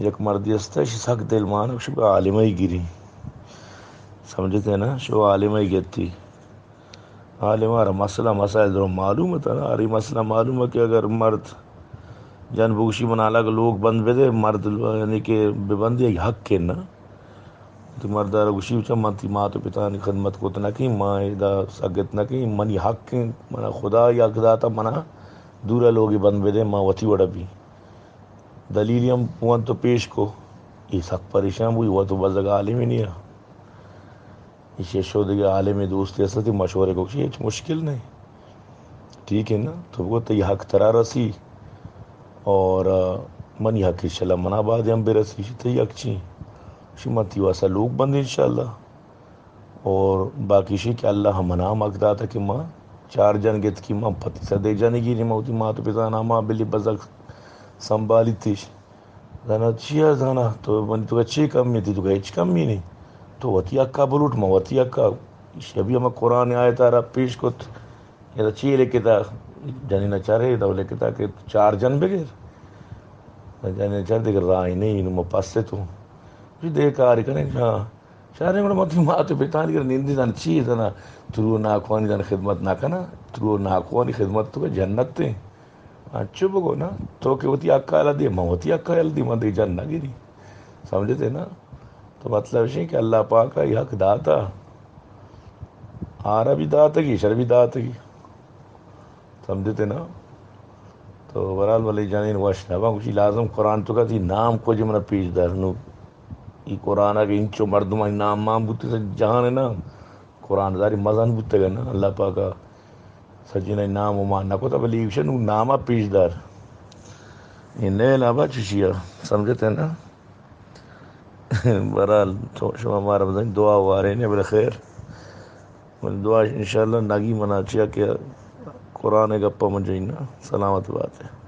یک مردی است، ایشی سک دل مان، شو عالمہ ای گری۔ سمجھتے نا، شو عالمہ ای گتی۔ عالمہ را مسئلہ مسائل درو معلوم ہے نا، ہر مسئلہ معلوم ہے کہ اگر مرد جن بگوشی من الگ لوگ بند بدے، مرد لو-، یعنی کہ ببندی، ای حق ہے نا۔ تو مرد را گوشی بچا من تی مات و پتانی خدمت کت نہ کیں، ما ادا سگت نہ کیں، منی حق ہیں، منا خدا حق داتا، منا دورا لوگی بند بدے، ما وتی وڑا بی۔ دلیلی ہم پوان تو پیش کو، یہ سک پریشان بوئی، وہ تو بزگ عالمی نہیں ہے۔ ایشی شو دگہ عالم دوستی است، تی مشورے کو، کشی ہچ مشکل نہیں۔ ٹھیک ہے نا؟ تو بگو تئی حق ترا رسی اور، آ، منی حق انشاءاللہ منا بعد ہم برسی، تی حق چی؟ شی من تی واسا لوگ بند انشاءاللہ۔ اور باقی شی کہ اللہ ہم منا ہم حق داتا کہ ما چار جن گت کی ما پتی سدے جن گی، ما وتی مات پتا ناما بلی بزگ سنبھالی تیش۔ زانا چیا زانا؟ تو منی تو چی کمی تھی؟ تو ہچ کمی نہیں۔ تو وتی حقا بلوٹ، ما وتی حقا۔ شبی ہم قرآن آیت را پیش کت۔ یہ چی لکھتا؟ جنین چارے تو لکھتا کہ چار جن بغیر۔ جنین چار دیگر راہ نہیں، انو ما پس تو۔ جی دے کار کریں، ہاں۔ چارے گڑا متی مات پتانی کر نندی زان چی زانا؟ ترو ناکوانی زان خدمت نہ کنا۔ ترو ناکوانی خدمت تو جنت تے۔ انچو بگو نا، تو کہ وتی حق حال دی، من وتی حق حال دی، من دی جن نہ گری۔ سمجھتے نا؟ تو مطلب ہے کہ اللہ پاک کا یہ حق داتا، آرا بھی داتا کی، شر بھی داتا کی۔ سمجھتے نا؟ تو بہرحال ولی جنین وش نہ با، کچھ لازم قرآن تو کا تھی نام کو جی منا پیش دار نو۔ یہ قرآن کے انچو مردمانی نام مان بوتے سے جہان ہے نا۔ قرآن داری مزن بوتگ نا، اللہ پاکا سجین نام و مان نہ کتا، بلے ایشن ناما پیش دار۔ یہ نئے لابا چشیا، سمجھتے نا؟ بہرحال، تو شما مارا بزن دعا وارے نے، بلے خیر۔ من دعا انشاءاللہ نگی منا چیا کہ قرآن گپا من جینا۔ سلامت بات ہے۔